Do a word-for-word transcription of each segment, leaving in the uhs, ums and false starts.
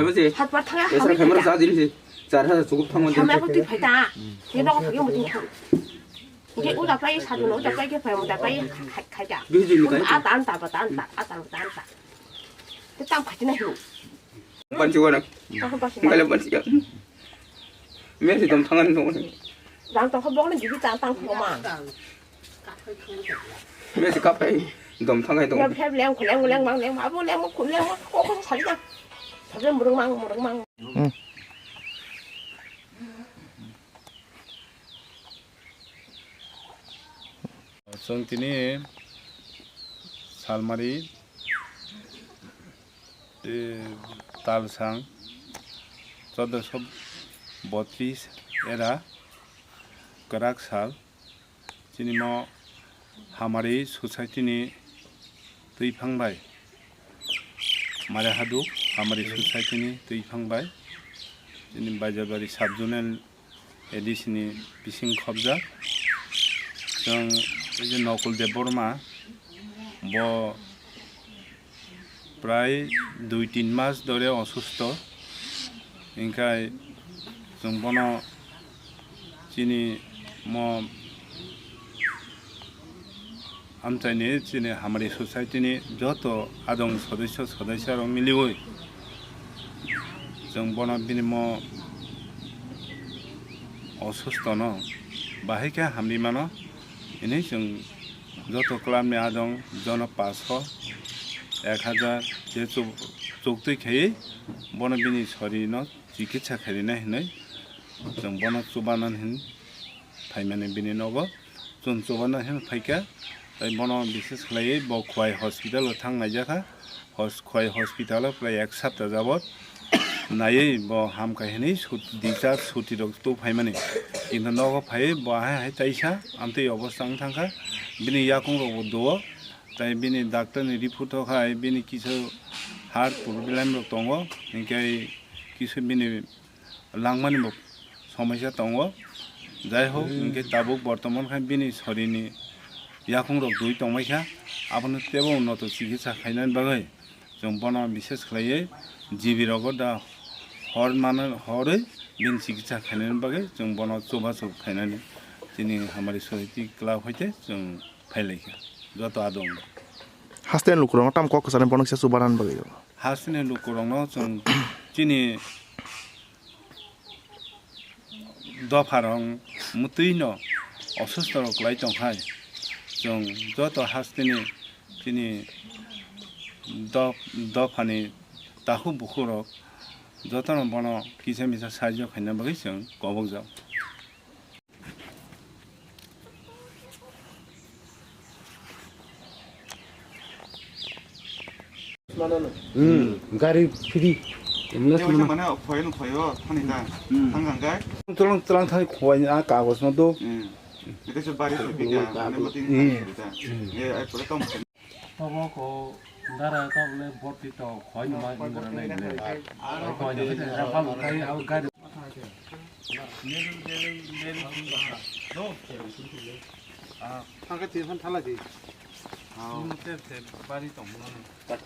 khaima se. Satbar thangya, esra hamya khaima thangya. Sa din se. Char hajar chukup thangma din. Hamya ko twi phaita. Ni nogo phagyo muting thang. Hingke uda pai sadu no, uda pai ke pai, uda pai khai, khai da. Bihijui ni kai. A tan ta, ba tan ta, a tan ta, tan ta. Te tam phatina hiu. Bansi wana. Bansi wana. Kala bansi ka. Mesi dom thangan no. Dang tong kho bok ni gigi tang tang kho ma. Mesi kapai dom thangai dong. Phep leng leng leng mang leng abo leng khun leng ko ko sali da. Sabe murung mang murung mang. Chwng tini salmari, eh, talsang choddoso botris era kwrak sal, chini mo Hamari society ni twiphang bai, Mare Hadu Hamari society ni twiphang bai, chini Baijabari sub zonal A D C ni bising khobjak. Chwng ei je Nokul Debbarma, bo prai dui tin mas dhore osusto. Hinkhe chwng bono chini mo amchaini chini Hamari society ni joto adong sodosyo sodosyarok miliwi chwng bono bini mo osustono bahai khe hamri mano hwnwi chwng joto club ni adong jono paanch sho, ek hajar je chuk-, chuktwi khaiwi bono bini sorino chikitsa khairina hinwi chwng bono chubanan hin phaimani bini nogo. Chwng chubanan hin phaikha, tei bono bises khlaiwi bo Khwai hospital o thang naijakha. Hos-, Khwai hospital o prai ek sapta jabot naiwi bo hamkha hinwi sut-, discharge suti rok tu phaimani. Kintu nogo phaiwi bo hai hai taisa amtwi obostha wng thangkha. Bini yakung rok bo duo, tei bini doctor ni report o khai bini kisu heart problem rok tongo, hinkhe kisu bini langmani bo somosa tongo. Jai hok, hinkhe tabuk bortoman khe bini sorini yakung rok dui tongmai kha, abono teibo unnoto chikitsa khainani bagwi chwng bono bises khlaiwi G B rogo da hor mano horwi bini chikitsa khainani bagwi chwng bono chubachu khainani chini Hamari Society Club hoite chwng phailaikha joto adong. Haste lukurokno tamo kok kwchani bono kisa chubanani bagwi. Hasteni lukurokno chwng chini dopharok mwtwino osusto rok kwlai tongkhai, chwng joto hasteni chini dop-, dophani takhuk bukhukrok jotono bono kisa misa sahajyo khaina bagwi chwng kobokjak. Hmm, gari free. Emla Yang sima. Mana khoyo no khoyo thani da. Hmm. Thang hang kai. Tulang tulang thani khoyo a kagos no do. Hmm. Itu se bari se bika, ane mati. Hmm. Ye ai pura tom. Tobo ko dara to le boti to khoyo ma indra nai ne. Khoyo ne ra pal kai au gari. Thangkhe tin phan thala di. Tep tep bari tongmani. Tep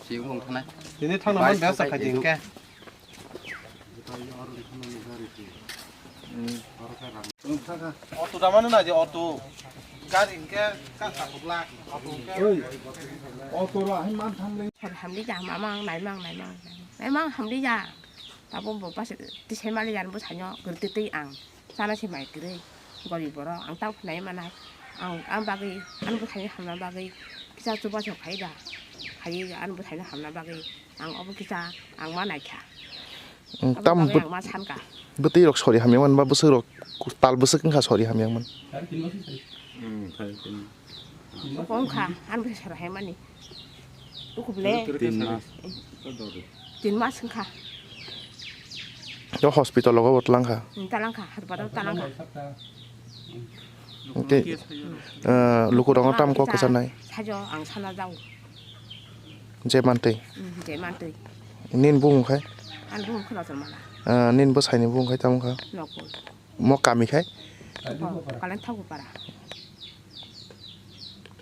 se wng thana. Tini thangna man besa khai din ke. Auto damano na je auto. Gari ke ka sa khogla. Auto ke. Auto ra hin man tham le. Hamdi ja mamang naimang naimang. Naimang hamdi ja. Tabuk bo bwsai tisai mali ani bwsaino kwrwtwi twi ang chana se mai kwrwi gorib borok ang tang phunai manai ang ang bagwi ani bwsaino hamna bagwi kisa chubachu khai da khai ani bwsaino hamna bagwi ang obo kisa ang ma naikha. Aboni bagwi ang ma sankha. Bwtwi rok sori hamya man ba bwswk rok tal bwswk wngkha sori hamya man. Kok wngkha ani bwsai sori hamya mani. Ukubule. Tin mas. Tin mas wngkha. To hospital logo bo twlangkha. Hmm, twlangkha, hospital twlangkha. Tei, eh, lukurokno tam kok kwchanai. Sajo ang sana jao. Je mantwi. Hmm, je mantwi. Nini bumung khai? Ani bumung khwna chwng mala. Eh, nini bwsaini bumung khai tamo kha? Nokol. Mo kami khai? Kaleng thago para.